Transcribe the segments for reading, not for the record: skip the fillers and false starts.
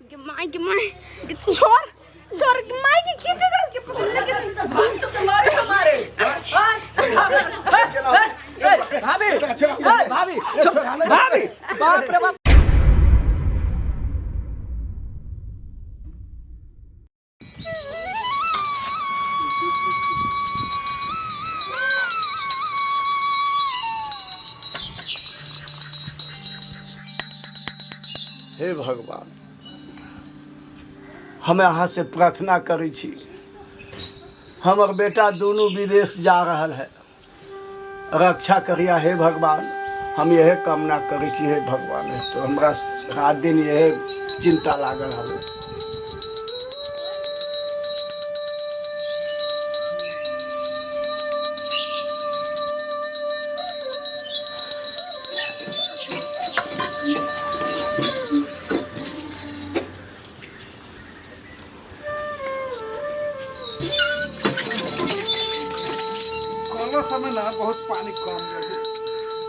गे माय, गे माय, गे छोड़ छोड़, गे माय के की देखल के पकड़ के भाभी सबसे मारे हमारे। भाभी, भाभी, भाभी, बाप रे बाप। हे भगवान, हम अहाँ से प्रार्थना करै छी, हमर बेटा दुनू विदेश जा रहल है, रक्षा करिया हे भगवान। हम यह कामना करै छी हे भगवान। तो हमरा रात दिन यह चिंता लागल हवे। कोनो समय ना बहुत पानी कम गए।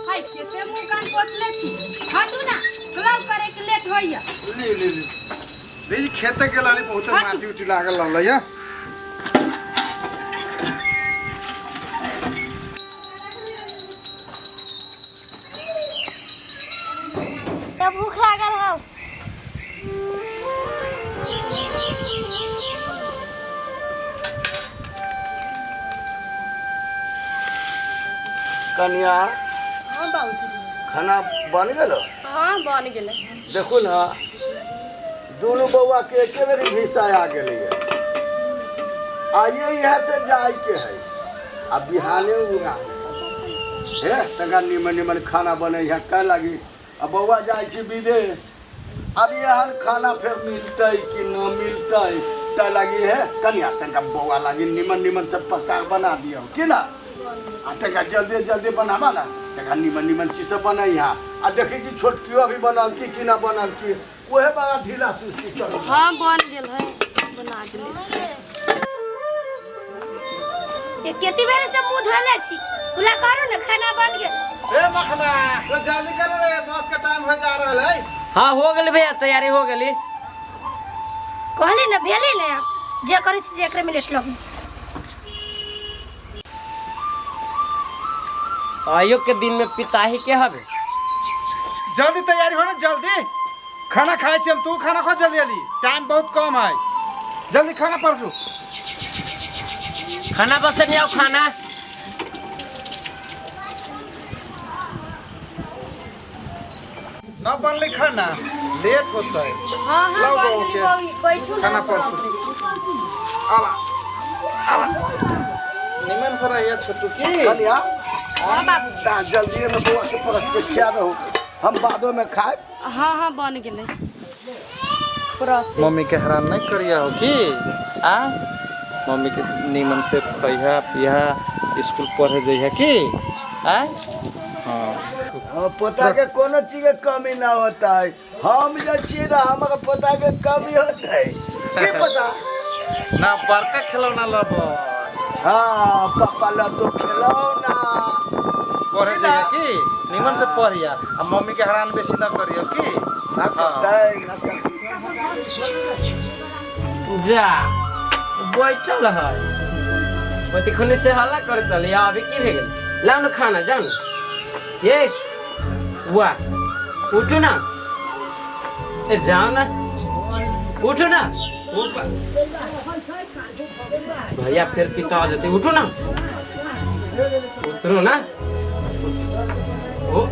हाय, केते मुंह कान पोछले छी? हटू ना, क्लब करे के लेट होइया। ले ले ले ले, खेते के लाली बहुत माटी उटी लागल रहलै या। तब भूख लागल हौ। कनिया। हाँ बाबूजी। खाना बन गेलो? हाँ, बन गेलै। देखू ना, दुनू बौआ के एके बेर भिसा आ गेलैया। आइए यहाँ से जाए के है आ बिहाने उगा हे तंगा निमन निमन खाना बने है कै लागी। आ बौआ जाइ छी विदेश, अब यहाँ खाना फेर मिलतै कि न मिलतै, तै लागी है कनिया तनका बौआ लागी निमन निमन सब प्रकार बना दियौ की ना। आ तनका जल्दी जल्दी बनाबा ना, तनका निमन निमन चीज सब बनै यहाँ। आ देखै छी छोटकियो अभी बनल की कि ना बनल की, ओहे बड़ा ढीला सुस्ती चल। हाँ, बन गेल है, बना देले छी। ये केती बेर से मुंह धोले छी, खुला करू ने, खाना बन गेल। ए मखना, तो जल्दी करो रे, बस का टाइम हो जा रहल है। हाँ, हो गेल भैया, तैयारी हो गेली। कहली ने भेली ने, जे करै छी जे एकरे में लेट लगै छै। आयो के दिन में पिताही के हबे। जल्दी तैयारी हो ना, जल्दी खाना खाए छी हम, तू खाना खा जल्दी जल्दी, टाइम बहुत कम है, जल्दी खाना परसू। खाना बस नहीं आओ खाना। ना बनले खाना, लेट होता है। हाँ हाँ। लाओ बन बहू गेल। के। बहू, बैठू ना। खाना परसू। आवा आवा, निमन से रहिया छोटू की। कनिया। हाँ बाबूजी। ता जल्दी में बौआ के परस के खिया दहो, हम बादो में खाए। हाँ हाँ, बन गेलै परस दे। मम्मी के हैरान नहीं करिया हो की आ, मम्मी के निमन से खइहा पिहा, स्कूल पढ़े जइहा की आ। हाँ। हमर पोता के कोनो चीज के कमी ना होता है। हम जे छी ना, हमर पोता के कमी होता है की पता ना बड़का खिलौना लब। हाँ, पापा ला तो खिलौना। पढ़े जइहा की, निमन से पढ़िया आ मम्मी के हैरान बेसी ना करियो की। ना करतै ना करतै। जा बैठल है ओते से हल्ला करत रहली, अभी की भे गेल? लाउ न खाना, जाउ न। ये वाह, उठू ना, ए जाओ ना, उठू ना, उठ भैया फिर पिता जेते। उठू ना, उतरू ना। ओ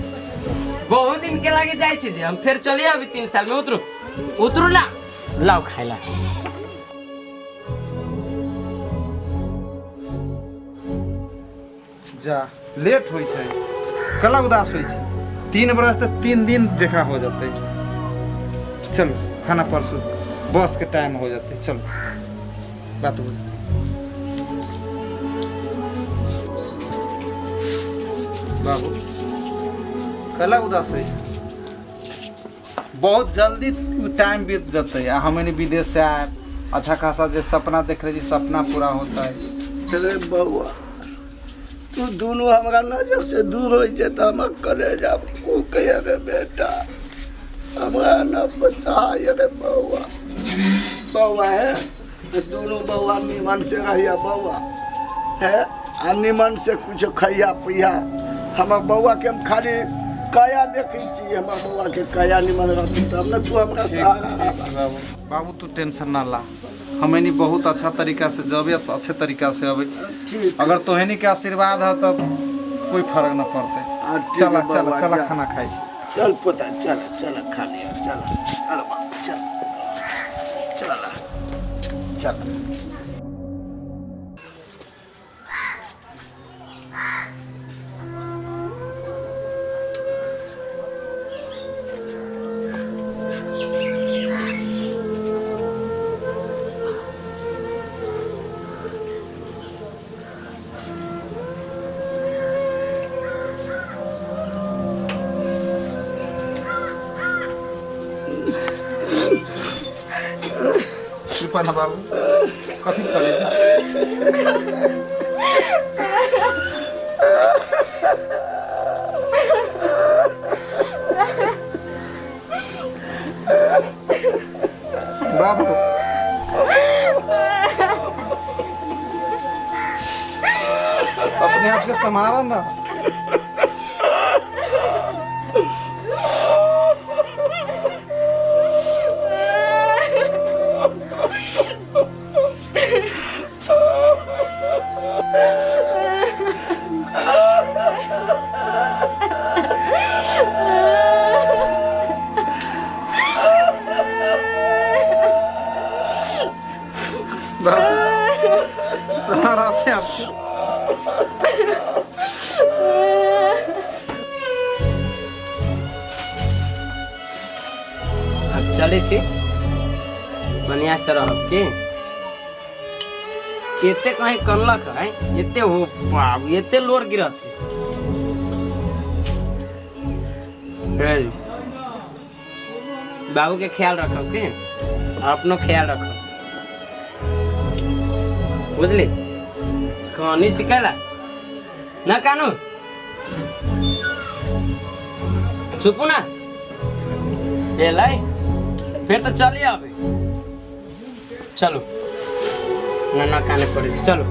बहुत दिन के लागे जाइ छी जे हम फिर चलिए अभी 3 साल में। उतरू, उतरू ना, लाओ खाइला। जा, लेट होइ छै, कला उदास होइ छै। 3 बरस तऽ 3 दिन जकाँ हो जेतै। चलू खाना परसू, बस के टाइम हो जेतै। चलू बात बोल। बाबू, कला उदास होइ छै? बहुत जल्दी टाइम बीत जेतै आ हम एने विदेश से आयब, अच्छा खासा जे सपना देख रहे छी सपना पूरा होतै। अरे बौआ, तू दुनू हमरा नजर से दूर होइ छै तऽ हमर कलेजा कुकैया रे बेटा। हमरा न बसाय रे बौआ। बौआ है दुनू बौआ निमन से रहिया बौआ है, आ निमन से कुछ खैया पिया। हमर बौआ के हम खाली कया देखै छी, हमर बौआ के कया निमन रहतै तब ने तू हमरा सहारा रहबा। बाबू बाबू तू टेंशन ना ला, हमनी बहुत अच्छा तरीका से जबे तो अच्छे तरीका से अबे। ठीक। अगर तोहनी के आशीर्वाद है तब कोई फर्क न पड़ते। हाँ, ठीक चला है चला बौआ, चला जा। खाना खाई छी। चल पोता, चल चल खा लिया, चल चल बाबू, चल चल चल। कृपा ना बाबू, कथी करे? बाबू अपने आप के संभाला ना। बाबू संभाला अपने आप के। अब चलै छी, बढ़िया से रहब की। एते कहीं कनलक है, एते हो बाप, एते लोर गिरत है। बाबू के ख्याल रखब की, अपनो ख्याल रखब, बुझली? कहानी सिखेला ना कानू, चुपू ना एलै फेर तऽ चली आबै। चलू ना, ना काने पड़ै छै, चलू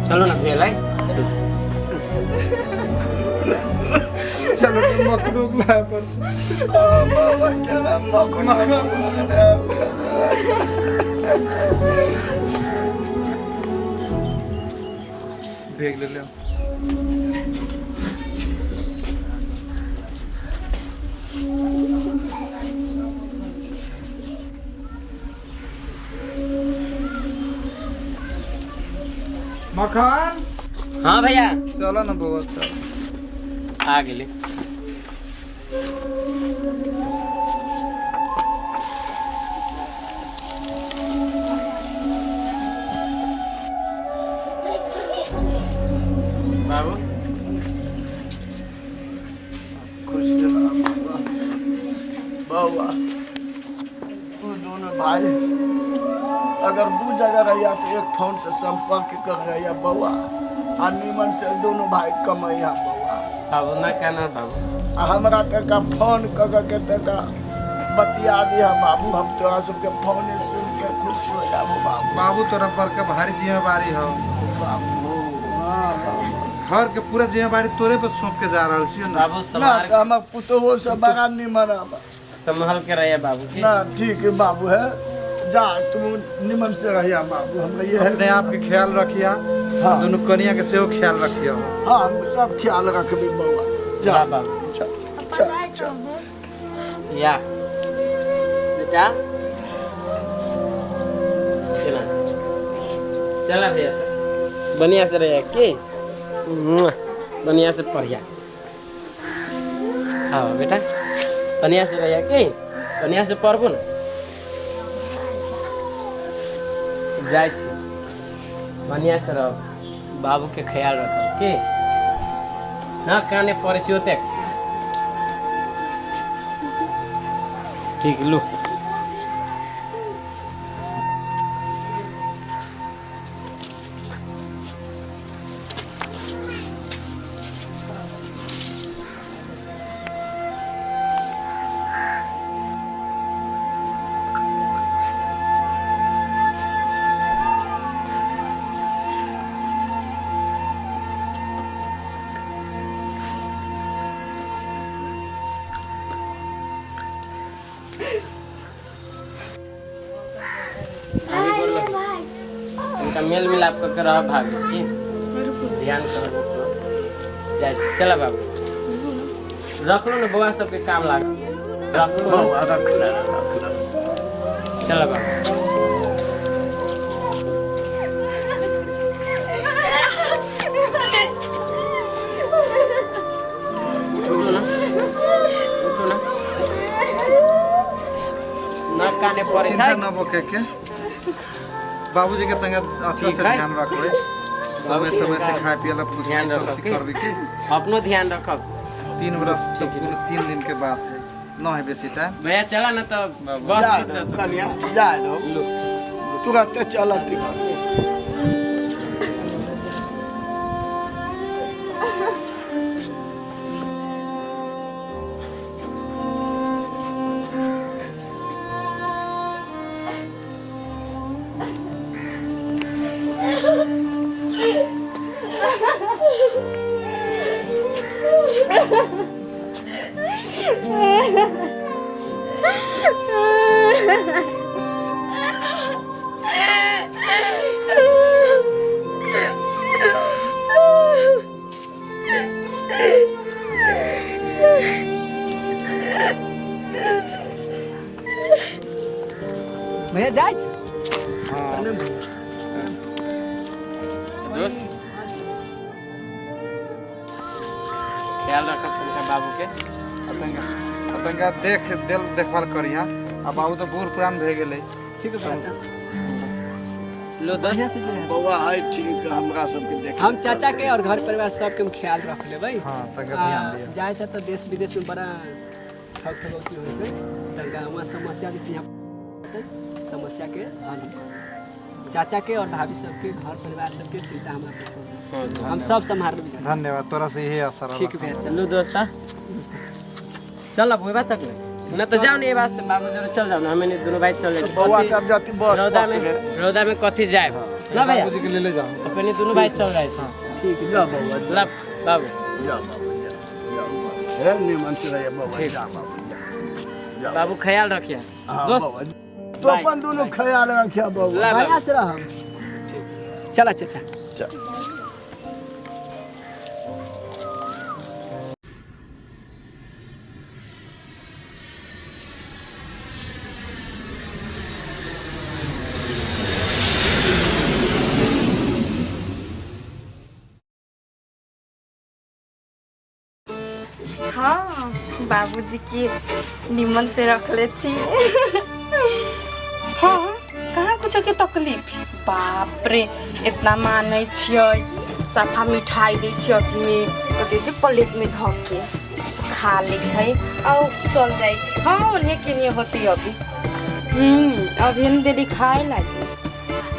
चलू ना भेलै। चलो मखनूक लाए पर। बौआ चल मखना। भेग ले ले। मखन। हाँ भैया। चलो ना बउआ, चल आ गेली। बाबू खुश रह बौआ। बौआ तू दोनों भाई अगर दू जगह रहिया तो एक फोन से संपर्क कर रहिया बौआ, आ निमन से दोनों भाई कमैया बौआ। बाबू ना कहना बाबू। आ हमरा तका फोन क क के तका बतिया दिया बाबू, हम तोरा सबके फोन सुन के खुश हो जाबो बाबू। बाबू तोरा पर के भारी जिम्मेवारी हो बाबू। हाँ बाबू। घर के पूरा जिम्मेवारी तोरे पर सौंप के जा रहल छियो ना। बाबू ना संभाल तो हमर पुतोहो सब बड़ा निमन है। संभाल के रहिए बाबू की। ना ठीक है बाबू है, जा तुम निमन से रहिया बाबू, हमरा ये है अपने आप के ख्याल रखिया। हाँ। दोनों कनिया के सेहो ख्याल रखिया। हाँ हम सब ख्याल रखबी बौआ। जा जा बाबू। चल चल चल। या बेटा चला चला भैया, बढ़िया से रहिए की, बढ़िया से पढ़िया। हाँ बेटा बढ़िया से रहिए की, बढ़िया से पढ़बो ना। जाइ छी, बढ़िया से रह, बाबू के ख्याल रखब की ना, काने पड़ै छी ओतेक। ठीक लू। भाभी बोल भाई भाई। उनका मेल मिलाप करके रह भाभी की ध्यान करो जाइ छी। चला बाबू, रख लो ने बौआ सबके काम लाग रख लो। बौआ रख ले, रख ले। चला बाबू। उठो ना, उठो ना, न काने पड़े चिंता छै। न बोके के, बाबूजी के तंगा अच्छा ठीक से है। ध्यान रखबै, समय समय से खाए पिए ला पूछ ध्यान सब रखब चीज की? करबै की। अपनो ध्यान रखब। 3 बरस तो पूरे 3 दिन के बाद है, न है बेसी टाइम। भैया, चला ना तो बस जा छूट दो जतौ। कनिया, जा दो, तुरंत चलत। भैया, जाइ छी। हाँ। दोस्त, ख्याल रखब तनिका बाबू के। आ तनिका देख देल देखभाल करिहा, आ बाबू तऽ बूढ़ पुरान भए गेलै। ठीक है भैया। लो दोस्त। बढ़िया से जे है। बौआ है ठीक, हमरा सबके देख। हम चाचा के और घर परिवार सबके हम ख्याल रख लेबै। हाँ, तनिका ध्यान दिअ। जाइ छै तऽ देश विदेश में बड़ा ठग ठगौती होइ छै, तनिका वहाँ समस्या भी यहाँ समस्या के हल हम चाचा के और भाभी सबके, घर परिवार सबके चिंता हमरा पर छोड़ दियौ। हम सब सम्हार लेबै। धन्यवाद, तोरा से यही आशा रहल। ठीक भैया, चल। चलू दोस्ता, चल अब होबा तक ले न तो जाओ ने, ये बात से बाबू जरा चल जाओ ना, हमें दोनों भाई चल जाए। बौआ तब जाती बस रौदा में पकड़े। रौदा में कथी जाए ना भैया। बाबूजी के ले ले जाओ। अपने दोनों भाई चल जाए से। ठीक। जा बौआ, जा। ला बाबू। जा बाबू, जा जा बौआ। हे निमन से रहिए बौआ, जा बाबू, जा जा। बाबू, ख्याल रखिए। हाँ, दोस्त। बौआ, तो अपन दोनों ख्याल रखिया बौआ। ला बढ़िया बाबू। से रहम। चला चाचा। चल। हाँ, बाबूजी के निमन से रखले छी। हाँ, कहाँ कुछो के तकलीफ। बाप रे, इतना मानै छियै, सफा मिठाई दै छियै, अथीमे कथी छै, प्लेट में धऽ के खा लै छै और चल जाइ छै। हाँ, ओन्हे केने होती अभी। अभी हम देली खाए लागी,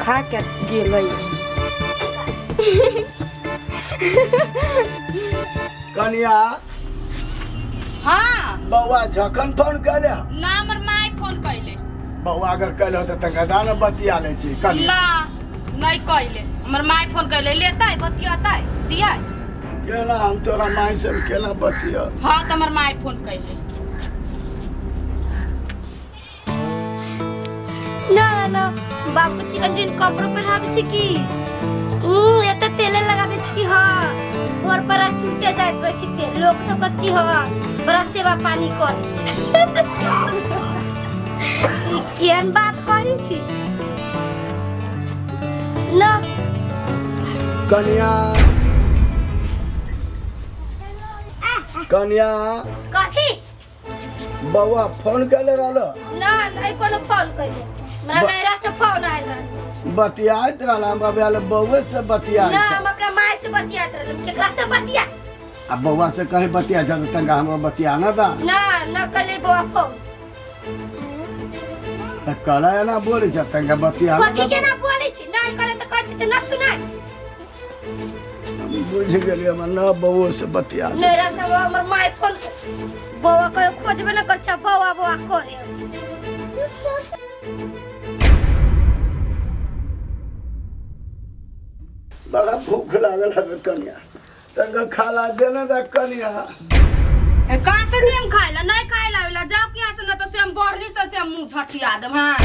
खा के गेलै। कनिया। हाँ। बौआ जखन फोन कैले? ना, हमर my phone कैले। बौआ अगर कैले हो तऽ तनिका दाना बतिया लै छी कनिया। ना, नहीं कैले, हमर my phone कैले, लेतै बतियतै दियै। केना हम तोरा माय से केना बतिया? हाँ, तऽ हमर my phone कैले। ना ना, बाबू चिकन चिकन कपड़ो पहिराबै छै की एते तेले लगा दै छै कि हाँ, घर पर छूटे जाइत रहै छै तेल। लोक सब कहत कि हाँ, बड़ा सेवा पानी करै छै। ई केहन बात करै छी ना। कनिया, कनिया। कथी? बौआ फोन कैले रहलो? ना, नहीं कोनो फोन कैले। हमरा नैरा से फोन आयल रहल। बतियाइत रहल, हमरा भेल बौए से बतियाइत ना। छै। हम अपना माय से बतियात रहल, केकरा से बतिया? आ बौआ से कहीं बतिया जा तऽ तनिका हमरा बतिया ना दा। ना, ना कैले बौआ फोन। तऽ कहला एना बोलै छै, तनिका बतिया ना कथी दा। केना बोलै छी? नहीं करे तऽ कहै छी तऽ न सुनाइ छी। बुझि गेलियै, हमर न बौओ से बतिया दे। नैरा से हमर my phone बौआ कहियो खोजबे न कर छै, बौआ बौआ करे। बड़ा भूख लागल हवे कनिया, तनिका खाला देने दा कनिया। ए, कहाँ से दियम खाए ला? नहीं खाए ला ओला, जाओ कि यहाँ से, न तो से हम बढ़नी से हम मुंह झटिया देब। हाँ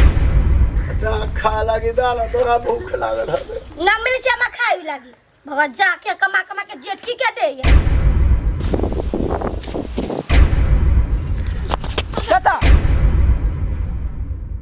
तऽ खा लागी दाल, तोरा भूख लागल हबे। ना मिल छै हमरा खाए लागी भगवान, जाके कमा कमा के